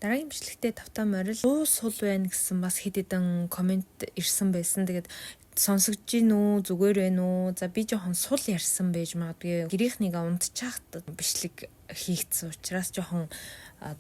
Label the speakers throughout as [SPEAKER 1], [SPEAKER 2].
[SPEAKER 1] Дараагийн бичлэгтээ тавтай морил. Дуу сул байна гэсэн бас хэд хэдэн comment ирсэн байсан. Тэгээд сонсогдож гин үү, зүгээр байна уу? За, би жоохон сул ярьсан байж магадгүй. Гэрийнхнийг унтчихад бичлэг хийгдсэн учраас жоохон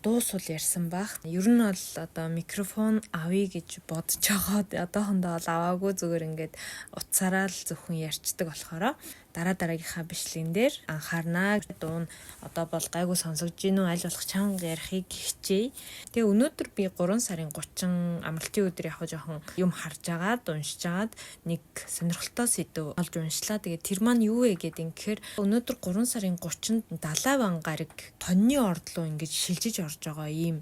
[SPEAKER 1] дуу сул ярьсан байх. Ер нь бол одоо микрофон авъя гэж бодож байгаад одоохондоо бол аваагүй, зүгээр ингээд утсаараа л зөвхөн ярьцдаг болохоор дараа дараагийнхаа бичлэгэн дээр анхаарнаа. Дуу нь одоо бол гайгүй сонсогдож гин үү, аль болох чанга ярихыг хичээе. Тэгээ өнөөдөр би 3 сарын 30 амралтын өдөр яг жоохон юм харж агаад, уншиж агаад нэг сонирхолтой сэдэв олж уншлаа. Тэгээ тэр маань юу вэ гэдэг ингэхээр өнөөдөр 3 сарын 30-нд Далай ван гариг хоньны орд руу ингэж шилжиж орж байгаа ийм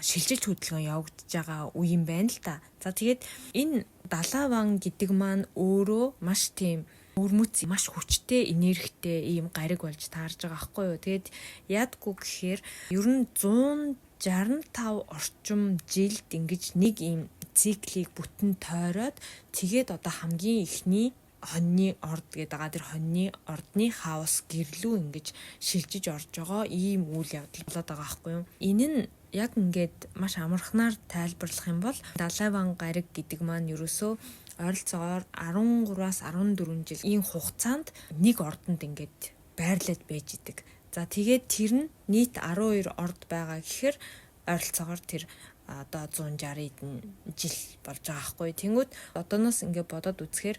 [SPEAKER 1] шилжилт хөдөлгөөн явагдаж байгаа үе юм байна л да. За, тэгээд энэ Далай ван гэдэг маань өөрөө маш тийм өвөрмөц, маш хүчтэй энергитэй ийм гариг болж таарж байгаа байхгүй юу. Тэгээд яадгүй гэхээр ер нь 165 орчим жилд ингэж нэг ийм циклийг бүтэн тойроод, тэгээд одоо хамгийн эхний хоньны орд гэдэг байгаа, тэр хоньны ордны хаос гэрлүү ингэж шилжиж орж байгаа ийм үйл явдал болоод байгаа байхгүй юу. Энэ нь яг ингээд маш амархнаар тайлбарлах юм бол Далай ван гариг гэдэг маань ерөөсөө ойролцоогоор 13-аас 14 жил ийм хугацаанд нэг ордонд ингээд байрлаад байж идэг. За, тэгээд тэр нь нийт 12 орд байгаа гэхээр ойролцоогоор тэр одоо 160 хэдэн жил болж байгаа байхгүй. Тэнгүүд одооноос ингээд бодоод үзэхээр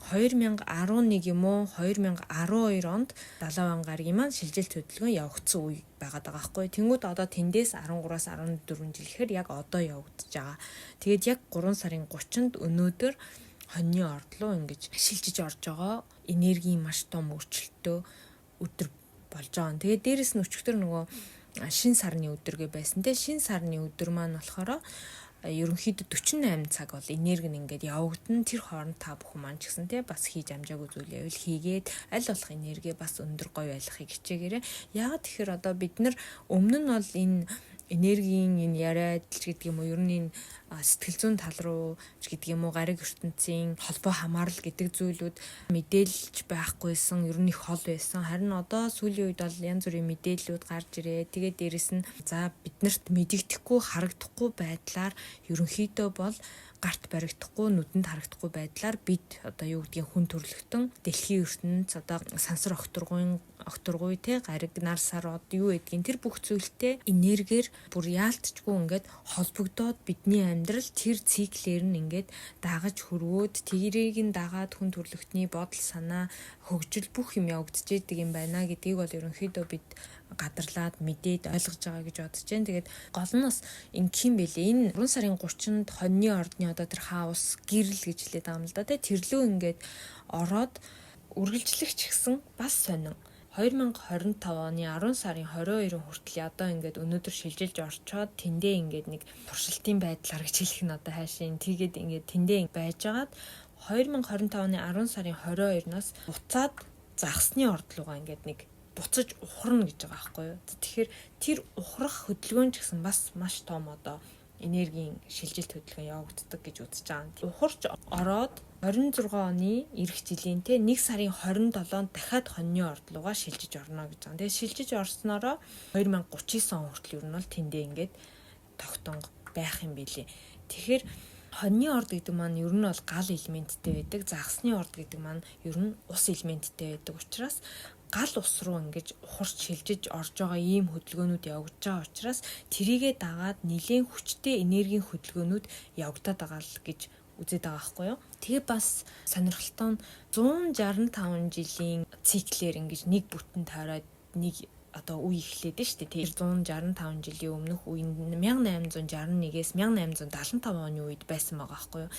[SPEAKER 1] 2011 юм уу, 2012 онд Далай ван гаригийн маань шилжилт хөдөлгөөн явагдсан үе байгаад байгаа байхгүй. Тэнгүүд одоо тэндээс 13-аас 14 жил гэхээр яг одоо явагдаж байгаа. Тэгээд яг 3 сарын 30-нд өнөөдөр хоньны орд луу ингэж шилжиж орж байгаа энергийн маш том өөрчлөлтөө өдөр болж байгаа. Тэгээд дээрэс нь өчигдөр нөгөө шин сарны өдөргээ байсан те. Шин сарны өдөр маань болохоор ерөнхийдөө 48 цаг бол энерги нь ингээд явагдана. Тэр хооронд та бүхэн маань ч гэсэн те бас хийж амжаагүй зүйл байвал хийгээд, аль болох энерги бас өндөр, гоё байлгахыг хичээгээрэй. Яагаад тэгэхээр одоо бид нар өмнө нь бол энэ энергийн энэ яриад ч гэдэг юм уу, ер нь энэ сэтгэл зүйн тал руу ч гэдэг юм уу, гариг ертөнцийн холбоо хамаарал гэдэг зүйлүүд мэдээлж байхгүйсэн, ер нь их хол байсан. Харин одоо сүүлийн үед бол янз бүрийн мэдээллүүд гарч ирээ. Тэгээд дээрэс нь за биднэрт мэдэгдэхгүй, харагдахгүй байдлаар ерөнхийдөө бол гарт баригдахгүй, нүдэнд харагдахгүй байдлаар бид одоо юу гэдгийг хүн төрөлхтөн, дэлхийн ертөнц, одоо сансар огторгуй те, гариг, нар, сар, од юу гэдгийг тэр бүх зүйлтэй энергиэр бүр яалтчгүй ингээд холбогдоод, бидний амьдрал тэр циклээр нь ингээд дагаж хөрвөөд, тэрийг нь дагаад хүн төрөлхтний бодол санаа, хөгжил бүх юм явагдаж идэг юм байна гэдгийг бол ерөнхийдөө бид гадарлаад мэдээд ойлгож байгаа гэж бодож байна. Тэгээд гол нь бас ингэх юм бэлээ. Энэ 3 сарын 30-нд хоньны ордны одоо тэр хаос гэрэл гэж хэлээд байгаа юм л да. Тэ, тэрлүү ингээд ороод үргэлжлэх ч гэсэн бас сонин. 2025 оны 10 сарын 22 хүртэл одоо ингээд өнөөдөр шилжилж орчоод, тэндээ ингээд нэг туршилтын байдлаар гэж хэлэх нь одоо хайшин тэгээд ингээд тэндээ байжгаад 2025 оны 10 сарын 22-наас буцаад загсны ордлуугаа ингээд нэг буцаж ухарна гэж байгаа байхгүй юу. Тэгэхээр тэр ухрах хөдөлгөөн ч гэсэн бас маш том одоо энергийн шилжилт хөдөлгөөн явагддаг гэж үзэж байгаа. Ухарч ороод 26 оны ирэх жилийн те 1 сарын 27-нд дахиад хоньны ордлуугаа шилжиж орно гэж байгаа. Тэгээд шилжиж орсноороо 2039 он хүртэл ер нь бол тэндээ ингээд тогтонго байх юм билий. Тэгэхээр хоньны орд гэдэг маань ер нь бол гал элементтэй байдаг. Загасны орд гэдэг маань ер нь ус элементтэй байдаг учраас гал ус руу ингэж ухарч шилжиж орж байгаа ийм хөдөлгөөнүүд явагдаж байгаа учраас тэрийгэ дагаад нэлээн хүчтэй энергийн хөдөлгөөнүүд явагдаад байгаа л гэж үзээд байгаа байхгүй юу. Тэгээ бас сонирхолтой нь 165 жилийн циклээр ингэж нэг бүтэн тойроод нэг одоо үе эхлээд нь шүү дээ. Тэр 165 жилийн өмнөх үе 1861-ээс 1875 оны үед байсан байгаа байхгүй юу.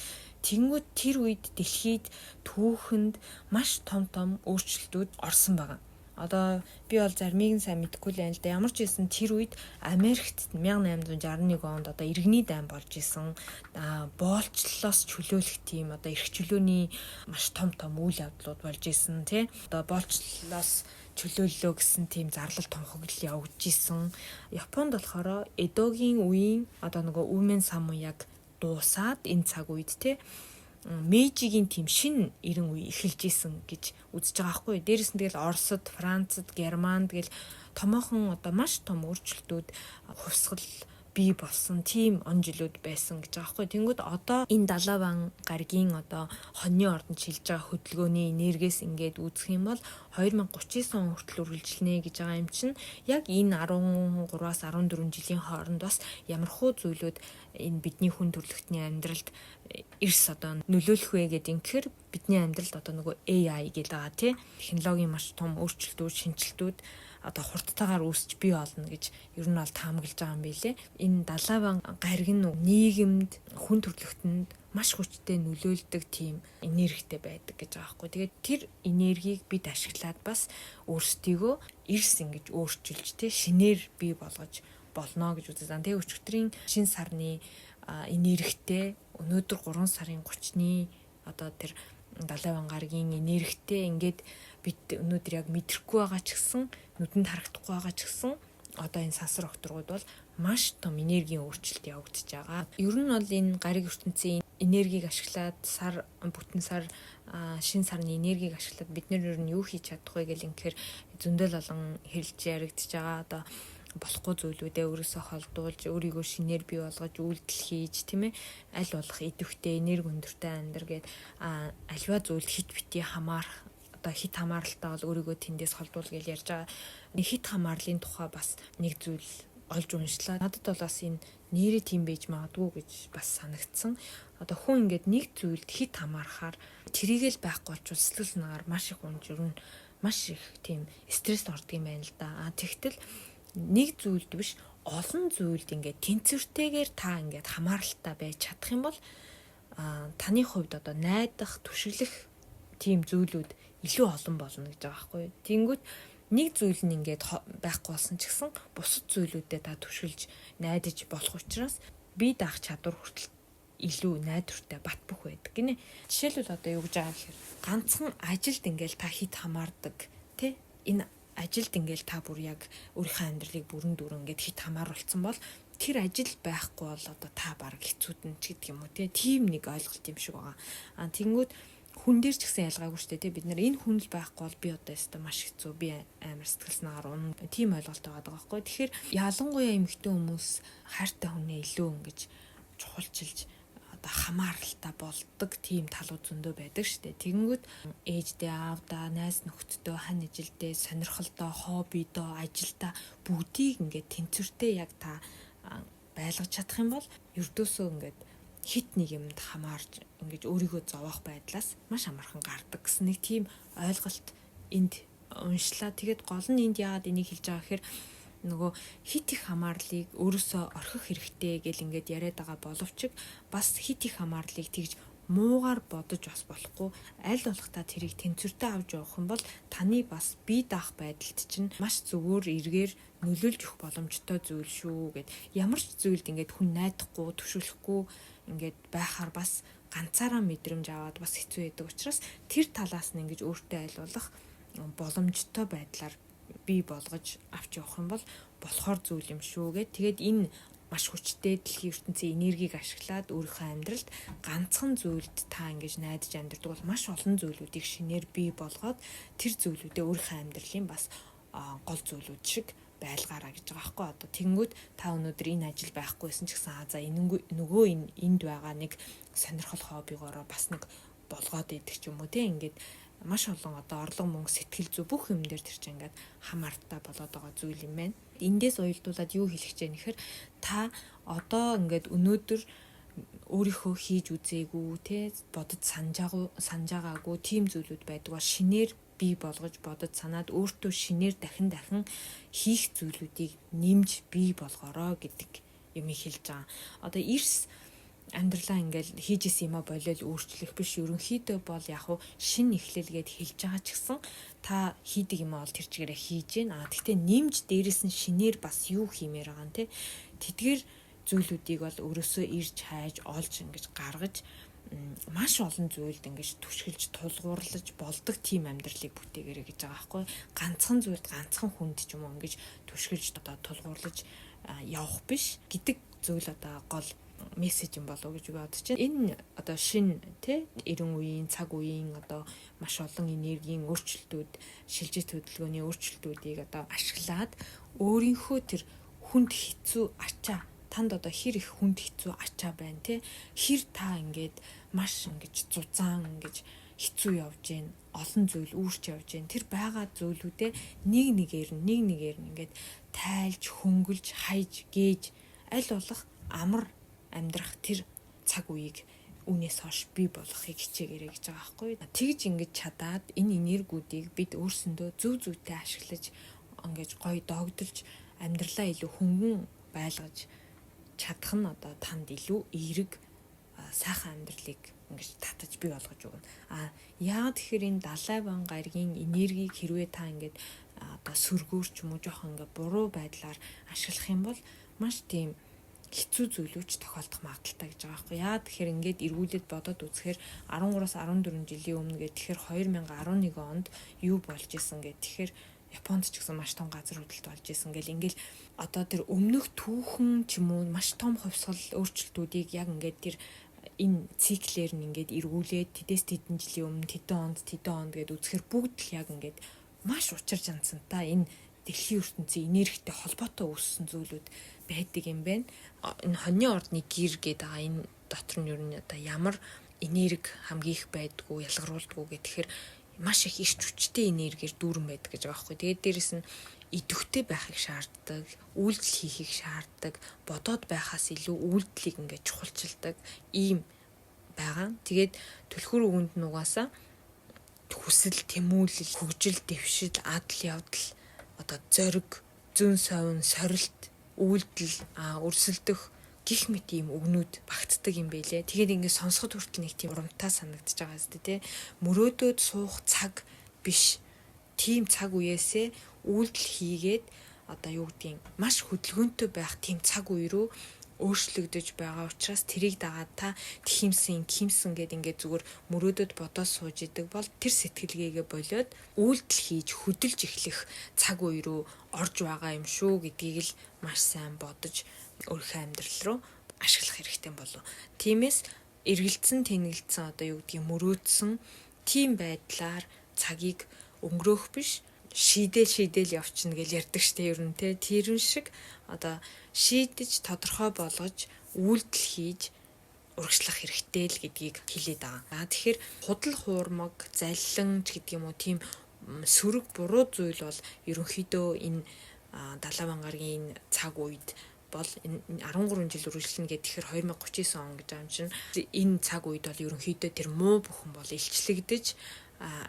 [SPEAKER 1] Тэнгүүд тэр үед дэлхийд түүхэнд маш том том өөрчлөлтүүд орсон байгаа. Одоо би бол заримыг нь сайн мэдэхгүй л байна л да. Ямар ч байсан тэр үед Америкт 1861 онд одоо иргэний дайн болж исэн. Боолчлолоос чөлөөлөх тийм одоо эрх чөлөөний маш том том үйл явдлууд болж исэн тий. Одоо боолчлолоос чөлөөллөө гэсэн тийм зарлал тунхаглал явагдаж исэн. Японд болохоор Эдогийн үеийн одоо нөгөө Үмен самун яг дуусаад энэ цаг үед те Мэйжигийн тийм шин 90 үе эхэлж исэн гэж үзэж байгаа байхгүй. Дээрэс нь тэгэл Оросд, Францад, Германд гэл томоохон одоо маш том өөрчлөлтүүд, хувьсгал бий болсон тийм он жилүүд байсан гэж байгаа байхгүй. Тэнгүүд одоо энэ Далаван гаригийн одоо хоньны ордонд шилж байгаа хөдөлгөөний энергиэс ингээд үзэх юм бол 2039 он хүртэл үргэлжилнэ гэж байгаа юм чинь яг энэ 13-аас 14 жилийн хооронд бас ямархуу зүйлүүд энэ бидний хүн төрөлхтний амьдралд эрс одоо нөлөөлөх вэ гэдэг ингэхээр бидний амьдралд одоо нөгөө AI гэдэг байгаа, тий, технологийн маш том өөрчлөлтүүд, шинэчлэлтүүд одоо хурдтайгаар үүсч бий болно гэж ер нь бол таамаглаж байгаа юм билэ. Энэ Далаван гариг нь нийгэмд, хүн төрөлхтөнд маш хүчтэй нөлөөлдөг тийм энергитэй байдаг гэж байгаа байхгүй. Тэгээд тэр энергийг бид ашиглаад бас өөрсдийгөө эрс ингэж өөрчилж, те, шинээр бий болгож болно гэж үзсэн. Тэгээ өчигдрийн шин сарны энергитэй, өнөөдөр 3 сарын 30-ны одоо тэр Далаван гарагийн энергитэй ингээд бид өнөөдөр яг мэдрэхгүй байгаа ч гэсэн, нүдэнд харагдахгүй байгаа ч гэсэн одоо энэ сансар огторгууд бол маш том энергийн өөрчлөлт явагдаж байгаа. Ер нь бол энэ гариг ертөнцийн энергийг ашиглаад, сар бүтэн сар, шин сарны энергийг ашиглаад бид нар ер нь юу хийж чадах вэ гэл ингэхээр зөндөл олон хэрэлж яригдж байгаа. Одоо болохгүй зүйлүүдээ өөрөөсөө холдуулж, өөрийгөө шинээр бий болгож, үйлдэл хийж, тийм ээ, аль болох идэвхтэй, энерги өндөртэй амьдр гээд, альва зүйл хит бити хамаарах, одоо хит хамааралтай бол өөрийгөө тэндээс холдуул гэж ярьж байгаа. Хит хамаарлын тухай бас нэг зүйл олж уншлаа. Надад бол бас энэ нэрээ тийм байж магадгүй гэж бас санагдсан. Одоо хүн ингээд нэг зүйлд хит хамаарахаар тэрийг л байхгүй болчвол сэтгэл санаагаар маш их унж, ер нь маш их тийм стресст ордог юм байна л да. А тэгтэл нэг зүйлд биш, олон зүйлд ингээд тэнцвэртэйгээр та ингээд хамааралтай байж чадах юм бол таны хувьд одоо найдах, түшиглэх тийм зүйлүүд илүү олон болно гэж байгаа байхгүй юу. Тэнгүүт нэг зүйл нь ингээд байхгүй болсон ч гэсэн бусад зүйлүүдэд та түшиглж найдаж болох учраас бие даах чадвар хүртэл илүү найдвартай, бат бөх байдаг гинэ. Жишээлбэл, одоо юу гэж байгаа гэхээр ганцхан ажилд ингээл та хит хамаардаг, тий, энэ ажилд ингээл та бүр яг өөрийнхөө амьдралыг бүрэн дүүрэн ингээд хит хамааруулсан бол тэр ажил байхгүй бол одоо та баг хэцүүдэн ч гэдэг юм уу, тий, тийм нэг ойлголт юм шиг байгаа. А тэнгүүд хүн дээр ч гэсэн ялгаагүй шүү дээ, тий, бид нар энэ хүн л байхгүй бол би одоо өстой маш хэцүү, би амар сэтгэл санаагаар унана, тийм ойлголт байгаа байхгүй. Тэгэхээр ялангуяа эмэгтэй хүмүүс хайртай хүнээ илүү ингэж чухалчилж одоо хамааралтай болдог тийм талууд зөндөө байдаг шүү дээ. Тэгэнгүүт ээждээ, аавдаа, найз нөхдөдөө, хань ижилдээ, сонирхолдоо, хоббидоо, ажилдаа бүгдийг ингээд тэнцвэртэй яг та байлгаж чадах юм бол ердөөсөө ингээд хит нэг юмд хамаарч ингэж өөрийгөө зовоох байдлаас маш амархан гардаг гэсэн нэг тийм ойлголт энд уншлаа. Тэгээд гол нь энд яагаад энийг хэлж байгаа гэхээр нөгөө хит их хамаарлыг өөрөөсөө орхих хэрэгтэй гэл ингээд яриад байгаа боловч бас хит их хамаарлыг тэгж муугаар бодож бас болохгүй, аль болох та тэрийг тэнцвэртэй авч явах юм бол таны бас бие даах байдалд чинь маш зүгээр эргээр нөлөөлж өгөх боломжтой зүйл шүү гэд. Ямар ч зүйлд ингээд хүн найдахгүй, түшиглэхгүй ингээд байхаар бас ганцаараа мэдрэмж аваад бас хэцүү байдаг учраас тэр талаас нь ингэж өөртөө айлуулах боломжтой байдлаар бий болгож авч явах юм бол болохоор зүйл юм шүү гэд. Тэгээд энэ маш хүчтэй дэлхийн ертөнцийн энергийг ашиглаад өөрийнхөө амьдралд ганцхан зүйлд та ингэж найдаж амьдардаг бол маш олон зүйлүүдийг шинээр бий болгоод тэр зүйлүүдээ өөрийнхөө амьдралын бас гол зүйлүүд шиг байлгаараа гэж байгаа байхгүй. Одоо тэгэнгүүт та өнөөдөр энэ ажил байхгүйсэн ч гэсэн за энэнгүй нөгөө энэ энд байгаа нэг сонирхол хоббигоороо бас нэг болгоод идэх ч юм уу, те, ингээд маш олон одоо орлого, мөнгө, сэтгэл зүй, бүх юм дээр тэр чинь ингээд хамаартай болоод байгаа зүйл юм байна. Эндээс уялдуулаад юу хэлэх гэж байна гэхээр та одоо ингээд өнөөдөр өөрийнхөө хийж үзээгүй, те, бодож санаж байгаагүй тийм зүйлүүд байдаг бол шинээр бий болгож, бодож санаад өөртөө шинээр дахин дахин хийх зүйлүүдийг нэмж бий болгороо гэдэг юм хэлж байгаа. Одоо эрс амьдралаа ингээл хийж исэн юмаа болиол өөрчлөх биш. Ерөнхийдөө бол яг уу шин эхлэл гээд хэлж байгаа ч гэсэн та хийдэг юмаа бол тэр чигээрээ хийж гин. А тэгтээ нэмж дээрэс нь шинээр бас юу хиймээр байгаа юм, те, тэдгээр зүйлүүдийг бол өөрөөсөө ирж хайж олж ингэж гаргаж маш олон зүйлд ингэж түшгэлж тулгуурлаж болдог тийм амьдралыг бүтээгээрэй гэж байгаа байхгүй. Ганцхан зүйлд, ганцхан хүнд ч юм уу ингэж түшгэлж одоо тулгуурлаж явах биш гэдэг зүйл одоо гол мессеж юм болов уу гэж би бодож байна. Энэ одоо шин, тий, 90 үеийн, цаг үеийн одоо маш олон энергийн өөрчлөлтүүд, шилжилт хөдөлгөөний өөрчлөлтүүдийг одоо ашиглаад өөрийнхөө тэр хүнд хэцүү ачаа Танд одоо хэр их хүнд хэцүү ачаа байна те. Хэр та ингээд маш ингэж зузаан ингэж хэцүү явж гин, олон зүйл үүрч явж гин. Тэр байгаа зүйлүүдээ нэг нэгээр нь нэг нэгээр нь ингээд тайлж, хөнгөлж, хайж, гээж аль болох амар амьдрах тэр цаг үеийг үүнээс хойш бий болгохыг хичээгээрэй гэж байгаа байхгүй. Тэгж ингэж чадаад энэ энергиудыг бид өөрсөндөө зөв зөвтэй ашиглаж ингэж гоё догдолж амьдралаа илүү хөнгөн байлгаж чадах нь одоо танд илүү эерэг сайхан амьдралыг ингэж татаж бий болгож өгнө. А яагаад тэгэхээр энэ далай бан гаригийн энергийг хэрвээ та ингээд одоо сөргөөр ч юм уу жоохон ингээд буруу байдлаар ашиглах юм бол маш тийм хэцүү зүйлүүч тохиолдох магадлалтай гэж байгаа байхгүй. Яагаад тэгэхээр ингээд эргүүлээд бодоод үзэхээр 13-аас 14 жилийн өмнө гээд тэгэхээр 2011 онд юу болж исэн гээд тэгэхээр Японд ч гэсэн маш том газар хөдлөлт болж исэн гэл ингээл одоо тэр өмнөх түүхэн ч юм уу маш том хувьсгал өөрчлөлтүүдийг яг ингээд тэр энэ циклээр нь ингээд эргүүлээд тэдээс тэдэн жилийн өмнө тэдэн онд тэдэн онд гээд үзэхэр бүгд л яг ингээд маш учир жансантай энэ дэлхийн ертөнцийн энергитэй холбоотой үүссэн зүйлүүд байдаг юм байна. Энэ хоньны ордны гэр гэдэг байгаа энэ дотор нь ер нь одоо ямар энерги хамгийн их байдгүй, ялгаруулдаггүй гэх тэгэхээр маш их эрч хүчтэй энергиэр дүүрэн байдаг гэж байгаа байхгүй. Тэгээд дээрэс нь идэвхтэй байхыг шаарддаг, үйлдэл хийхийг шаарддаг, бодоод байхаас илүү үйлдэлийг ингээд чухалчилдаг ийм байгаа. Тэгээд түлхүүр үгэнд нь угаасаа хүсэл, тэмүүлэл, хөгжил, дэвшил, адал явдал, одоо зориг, зөн совин, сорилт, үйлдэл, өрсөлдөх гих мэт ийм үгнүүд багтдаг юм бэлээ. Тэгээд ингээд сонсоход хүртэл нэг тийм урамтай санагдаж байгаа зү тэ. Мөрөөдөөд суух цаг биш. Тийм цаг үеэсээ үйлдэл хийгээд одоо юу гэдгийг маш хөдөлгөөнтэй байх тийм цаг үе рүү өөрчлөгдөж байгаа учраас тэрийг дагаад та тхимсэн, кимсэн гэд ингээд зүгээр мөрөөдөд бодоо сууж идэг бол тэр сэтгэлгээгээ болиод үйлдэл хийж хөдөлж эхлэх цаг үе рүү орж байгаа юм шүү гэдгийг л маш сайн бодож өөрийнхөө амьдрал руу ашиглах хэрэгтэй болов. Тиймээс эргэлдсэн, тэнэгэлдсэн одоо юу гэдгийг мөрөөдсөн тийм байдлаар цагийг өнгөрөөх биш, шийдэл шийдэл явчихна гэж ярьдаг штэ ер нь те. Тэрэн шиг одоо шийдэж тодорхой болгож үйлдэл хийж урагшлах хэрэгтэй л гэдгийг хэлээд байгаа. Тэгэхээр худал хуурмаг, заллан ч гэдэг юм уу тийм сөрөг буруу зүйл бол ерөнхийдөө энэ далайн гарагийн цаг үед бол 13 жил үргэлжлэнэ гэх тэгэхээр 2039 он гэж байгаа юм чинь энэ цаг үед бол ерөнхийдөө тэр муу бүхэн бол илчлэгдэж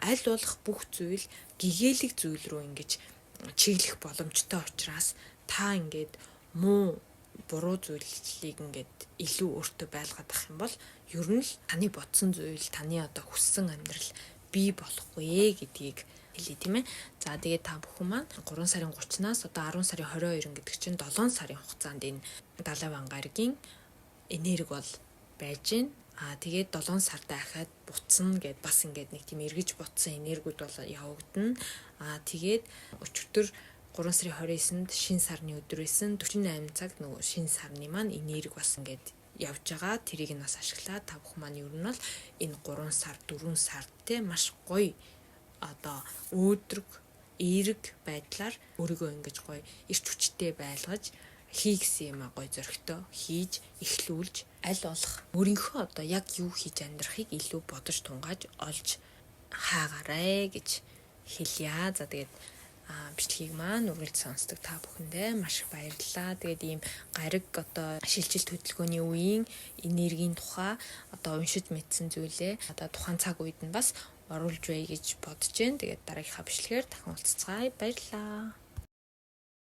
[SPEAKER 1] аль болох бүх зүйл гэгээлэг зүйл рүү ингэж чиглэх боломжтой учраас та ингээд муу буруу зүйлийг ингээд илүү өөртөө байлгаад ах юм бол ер нь л таны бодсон зүйл, таны одоо хүссэн амьдрал бий болохгүй гэдгийг хэлье тийм ээ. За тэгээд та бүхэн маань 3 сарын 30-наас одоо 10 сарын 22 гэдэг чинь 7 сарын хугацаанд энэ далай ван гарагийн энерги бол байж гин. Аа тэгээд 7 сард ахаад буцна гэд бас ингээд нэг тийм эргэж буцсан энергиуд бол явагдана. Аа тэгээд өчигдөр 3 сарын 29-нд шин сарны өдөр байсан. 48 цаг нөгөө шин сарны маань энерги бас ингээд явж байгаа. Тэрийг нь бас ашиглаад та бүхэн маань ер нь бол энэ 3 сар 4 сард те маш гоё одоо өөдрөг эерэг байдлаар өөрийгөө ингэж гоё эрч хүчтэй байлгаж хий гэсэн юм а гоё зоригтой хийж эхлүүлж аль болох өөрийнхөө одоо яг юу хийж амьдрахыг илүү бодож тунгааж олж хаагаарай гэж хэлье. За тэгээд бичлэгийг маань үргэлж сонсдог та бүхэндээ маш их баярлалаа. Тэгээд ийм гариг одоо шилжилт хөдөлгөөний үеийн энергийн тухай одоо уншиж мэдсэн зүйлээ одоо тухайн цаг үед нь бас оруулж бай гэж бодож байна. Тэгээд дараагийнхаа бичлэгээр дахин уулзцгаая. Баярлалаа.